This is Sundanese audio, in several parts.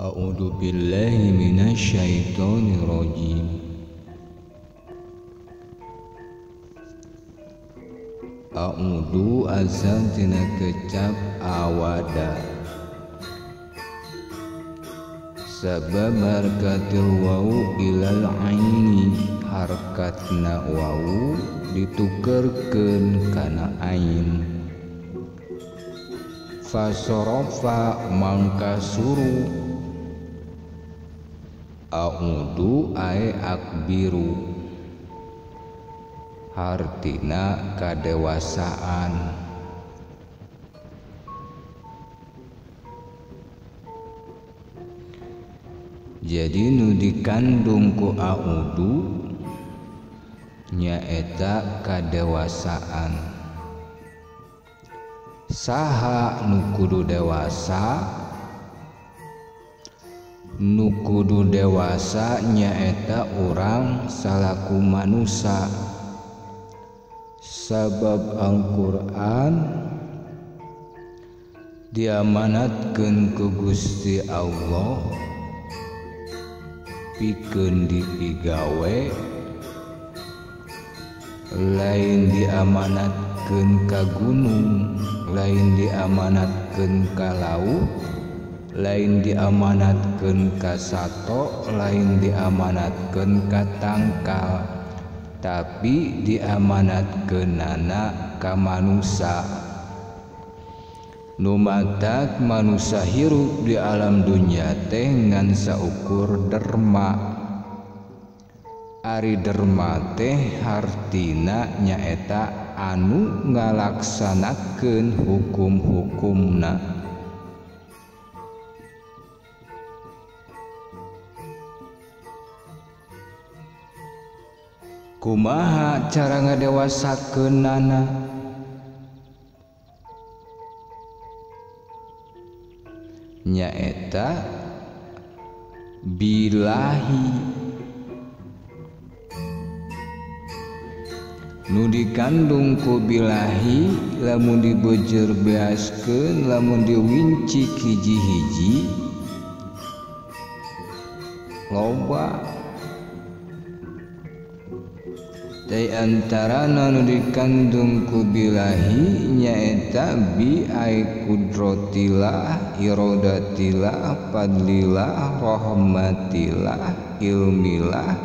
A'udzu billahi minasyaitonir rajim. A'udzu asal tina kecap awada. Sabab harkatil wau ilal aini, harkatna wau ditukerkeun kana ain. Fasorofa mangka suru. A'udzu ae akbiru, hartina kadewasaan. Jadi nu dikandung ku a'udzu nyaeta kadewasaan. Saha nu kudu dewasa? Nu kudu dewasa nyaeta urang salaku manusa. Sabab Al-Qur'an diamanatkeun ku Gusti Allah pikeun dipigawe, lain diamanatkeun ka gunung, lain diamanatkeun ka laut, lain diamanatkeun ka sato, lain diamanatkeun ka tangkal, tapi diamanatkeunana ka manusa. Nu matak manusa hirup di alam dunya teh ngan saukur derma. Ari derma teh hartina nyaeta anu ngalaksanakeun hukum-hukumna. Kumaha cara ngadewasakeunana? Nyaeta bilahi. Nu dikandung ku bilahi lamun dibejer beaskeun, lamun diwincik hiji-hiji loba. Di antarana nu dikandung ku bilahi nyaeta bi ai kudratillah, iradatillah, fadlillah, rahmatillah, ilmillah.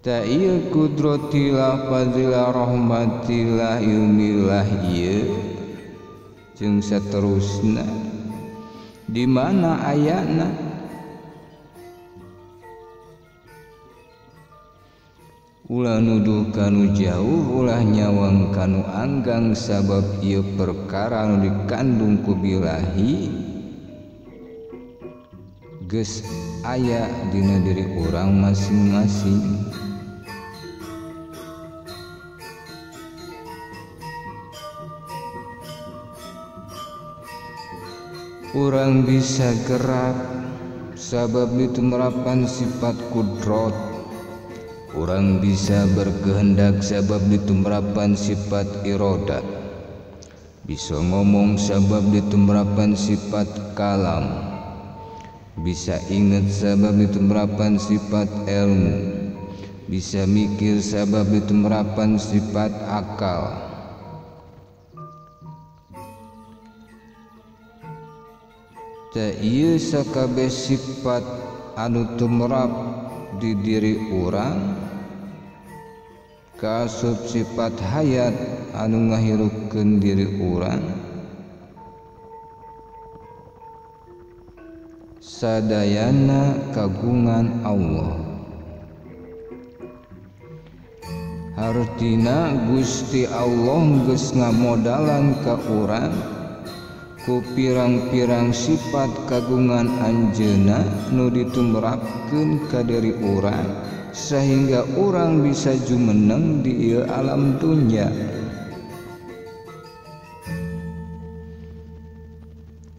Ta ieu kudratillah, fadlillah, rahmatillah, ilmillah ieu jeung saterusna di mana ayana? Ulah nuduh kanu jauh, ulah nyawang kanu anggang, sabab ieu perkara nu dikandung ku bilahi geus aya dina diri urang masing-masing. Urang bisa gerak sabab ditumerapan sifat kudrot. Urang bisa berkehendak sabab ditumerapan sifat irodat. Bisa ngomong sabab ditumerapan sifat kalam. Bisa ingat sabab ditumerapan sifat ilmu. Bisa mikir sabab ditumerapan sifat akal. Tah ieu sakabeh sifat anu tumrap di diri urang kaasup sifat hayat anu ngahirupkeun diri urang sadayana kagungan Allah. Hartina Gusti Allah geus ngamodalan ka urang ku pirang-pirang sifat kagungan anjeunna nu ditumrapkeun ka diri urang sehingga urang bisa jumeneng di ieu alam dunya.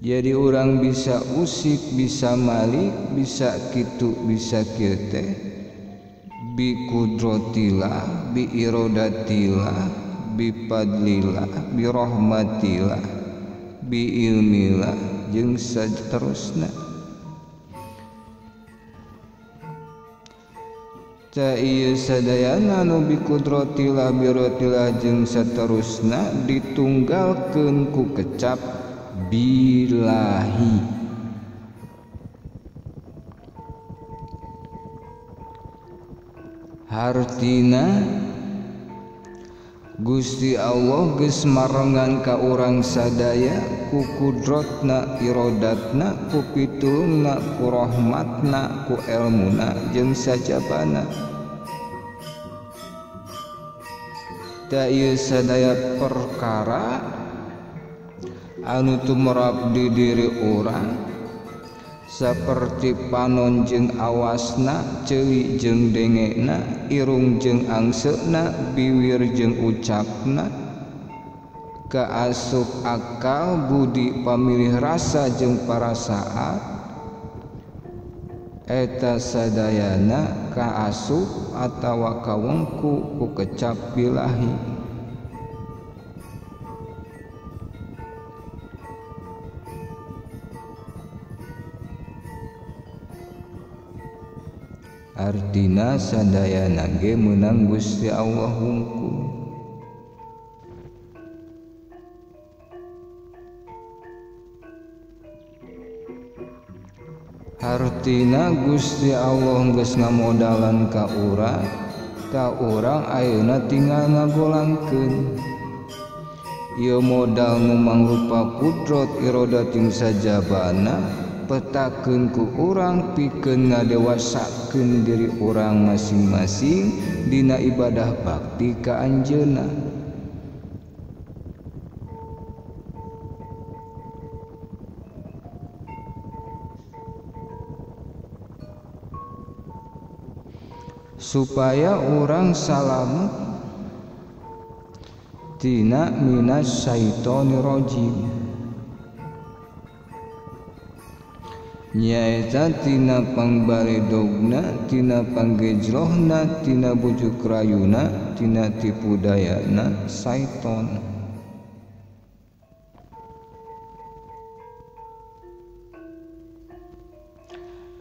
Jadi urang bisa usik, bisa malik, bisa kitu, bisa kieu teh bi kudratillah bi iradatillah bi fadlillah bi rahmatillah bi ilmillah jeung saterusna. Ta ieu sadayana nu bi kudratillah bi iradatillah jeung saterusna ditunggalkeun ku kecap billahi. Hartina Gusti Allah geus marengan ka urang sadaya ku kudrotna irodatna ku pitulungna ku rahmatna ku elmuna jeung sajabana. Ta ieu sadaya perkara anu tumerap di diri urang saperti panon jeung awasna, ceuli jeung dengena, irung jeung angseuna, biwir jeung ucapna, kaasup akal budi pamilih rasa jeung parasaan, eta sadayana kaasup atawa kawengku ku kecap bilahi. Artina sadayana ge meunang Gusti Allah hungkul. Hartina Gusti Allah geus ngamodalan ka urang, ka urang ayeuna tinggal ngagolangkeun. Ieu modal nu mangrupa kudrat iradat jeung sajabana petakeun ku urang pikeun ngadewasakeun diri urang masing-masing dina ibadah bakti ka Anjeunna. Supaya urang salamet tina minas syaitonir rajim, nyaeta tina pangbaredogna, tina panggejlohna, tina bujuk rayuna, tina tipu dayana saiton.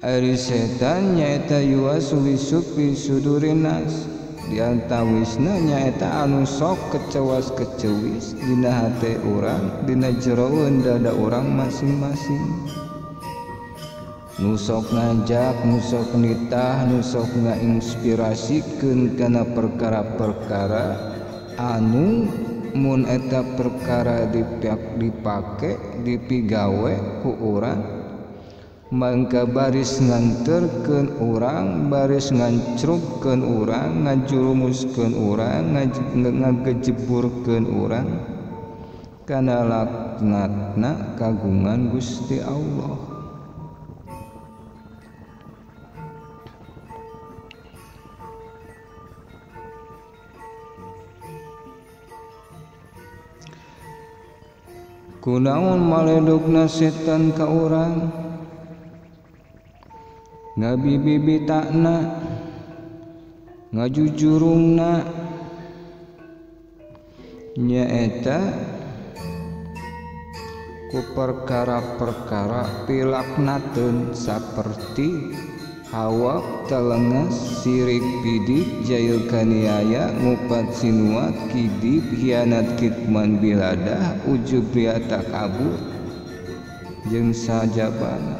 Ari setan nyaeta yuwaswisu fi sudurin nas, diantawisna nyaeta anu sok kecewas-kecewis dina hate urang, dina jeroeun dada urang masing-masing. Nu sok ngajak, nu sok nitah, nu sok ngainspirasikeun kana perkara-perkara anu mun eta perkara dipake dipigawe ku urang, mangka baris nganterkeun urang, baris ngancrupkeun urang, ngajurumuskeun urang, ngagejeburkeun urang kana laknatna kagungan Gusti Allah. Kunaon maledogna setan ka urang, ngabibibitakna, ngajujurungna, nyaeta ku perkara-perkara pilaknateun saperti hawak telenges, sirik bidik, jail kaniaya, ngupat sinuat, kidip, hianat kitman biladah, ujub ria takabur jeung sajabana.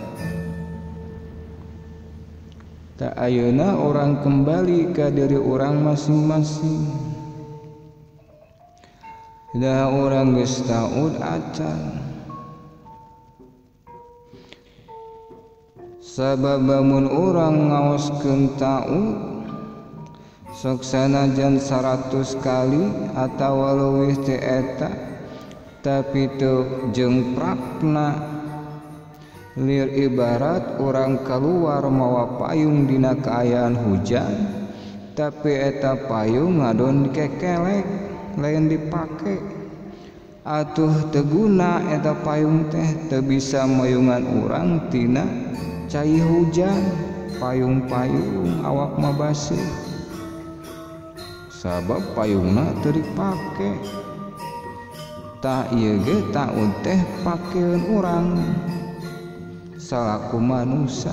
Tak ayeuna orang kembali ka diri orang masing-masing. Dah orang geus taud acan. Sabab mun urang ngaoskeun taud sok sanajan 100 kali atawa leuwih ti eta, tapi teu jengprakna. Lir ibarat urang keluar mawa payung dina kaayaan hujan, tapi eta payung ngadon kekelek lain dipake. Atuh teu guna eta payung teh, teu bisa mayungan urang tina cai hujan, payung-payung awak mah baseuh. Sabab payungna teu dipake. Tah ieu ge taun teh pakeun urang salaku manusia.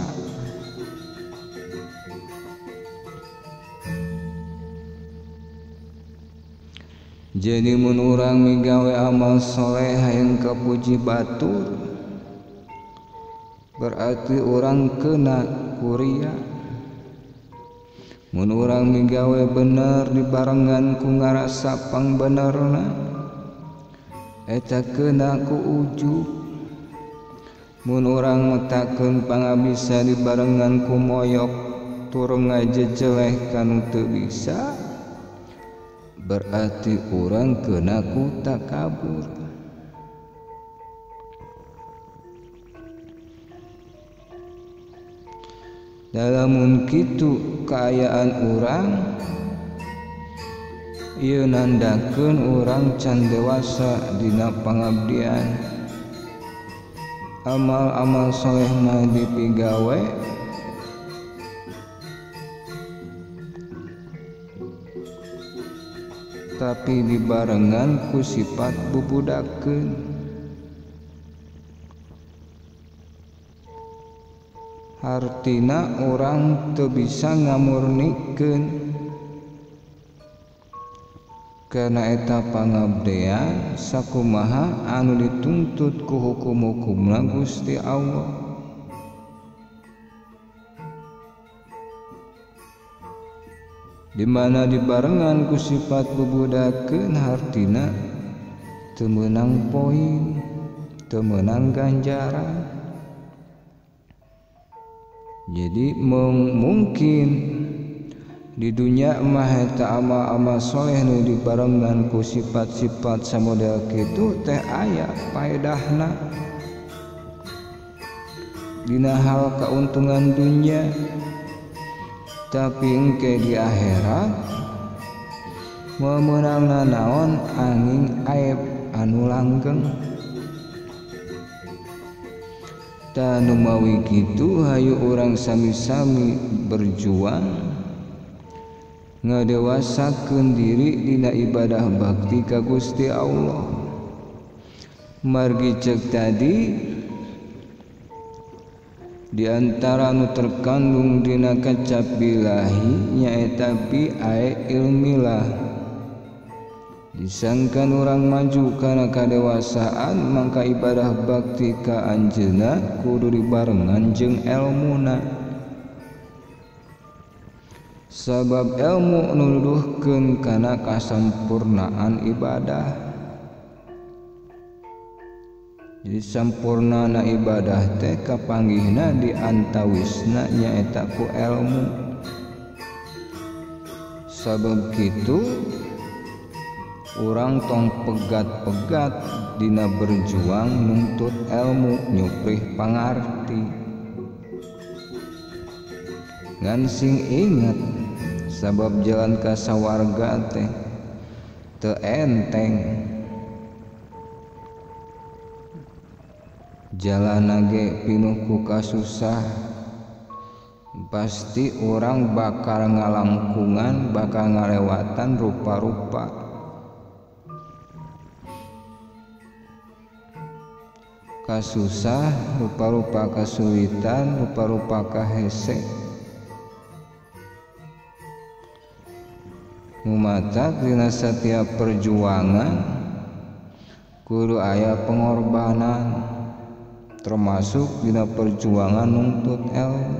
Jadi mun urang migawe amal soleh hayang kapuji batur, berarti urang kena kuria. Mun urang migawe bener dibarengan ku ngarasa pangbenerna, eta kena ku ujub. Mun urang metakeun pangabisa dibarengan ku moyok tur ngajejeleh kanu teu bisa, berarti urang kena ku takabur. Lamun kitu kaayaan urang, ieu nandakeun urang can dewasa dina pangabdian. Amal-amal soleh mah dipigawe, tapi dibarengan ku sifat bubudakeun. Hartina urang teu bisa ngamurnikeun karena eta pangabdean sakumaha anu dituntut ku hukum-hukumna Gusti Allah. Di mana dibarengan ku sifat bubudakeun hartina teu meunang poin, teu meunang ganjaran. Jadi mungkin di dunia mah eta amal-amal soleh nu dibarengan ku sifat-sifat samodel kitu teh aya paedahna dina hal keuntungan dunia, tapi engke di akhirat meunang nanaon angin aib anu langgeng. Tah nu mawi kitu hayu urang sami-sami berjuang ngadewasakeun diri dina ibadah bakti ka Gusti Allah. Margi ceuk tadi di antara nu terkandung dina kacap bilahi nyaeta bi ae ilmilah. Disangkan urang maju kana kadewasaan, mangka ibadah bakti ka anjeunna kudu dibarengan jeung elmuna. Sabab elmu nuduhkeun kana kasampurnaan ibadah. Jadi sampurnana ibadah teh kapanggihna di antawisna nyaeta ku elmu. Sabab kitu urang tong pegat-pegat dina berjuang nuntut elmu nyuprih pangarti. Ngan sing ingat sabab jalan ka sawarga teh teu enteng. Jalan ge pinuh ku kasusah, pasti urang bakal ngalangkungan, bakal ngalewatan rupa-rupa. Kasusah, rupa-rupa kasulitan, rupa-rupa kahese. Mumatak dina setiap perjuangan kudu aya pengorbanan, termasuk dina perjuangan nuntut ilmu.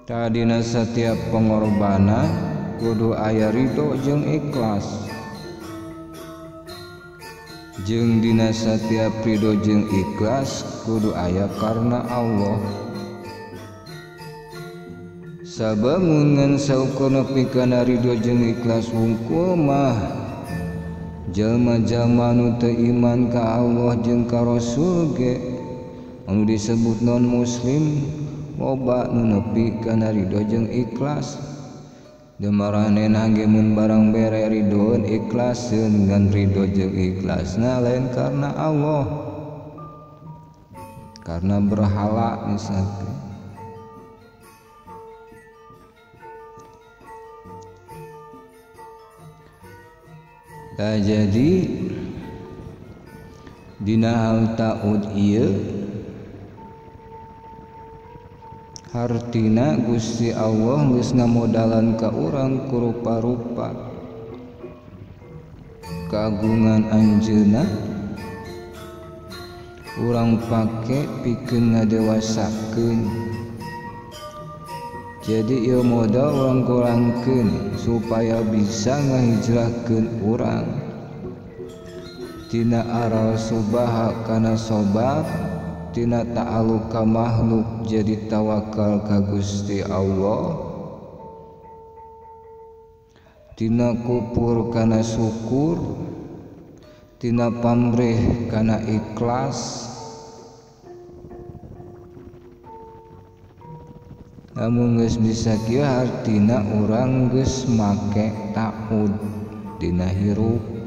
Tadina setiap pengorbanan kudu aya ridho jeung ikhlas. Jeung dina setiap ridho jeung ikhlas kudu aya karena Allah. Sabab mun ngan saukur nepi kana ridho jeung ikhlas wungkul mah jalma-jalma nu teu iman ka Allah jeung ka Rasul ge anu disebut non muslim loba nu nepi kana ridho jeung ikhlas. Demaranehna ge mun barang bere ridhoeun ikhlaseun, ngan ridho jeung ikhlasna lain karena Allah, karena berhala misalkan. Nah, jadi dina hal ta'ud ieu hartina Gusti Allah geus ngamodalan ka urang ku rupa-rupa kagungan anjeunna, urang pake pikeun ngadewasakeun. Jadi ieu modal urang kurangkeun supaya bisa ngahijrahkeun urang tina aral subaha kana sobar, tina ta'alluq ka makhluk jadi tawakal ka Gusti Allah, tina kupur kana syukur, tina pamrih kana ikhlas. Lamun geus bisa kieu hartina urang geus make ta'ud dina hirup.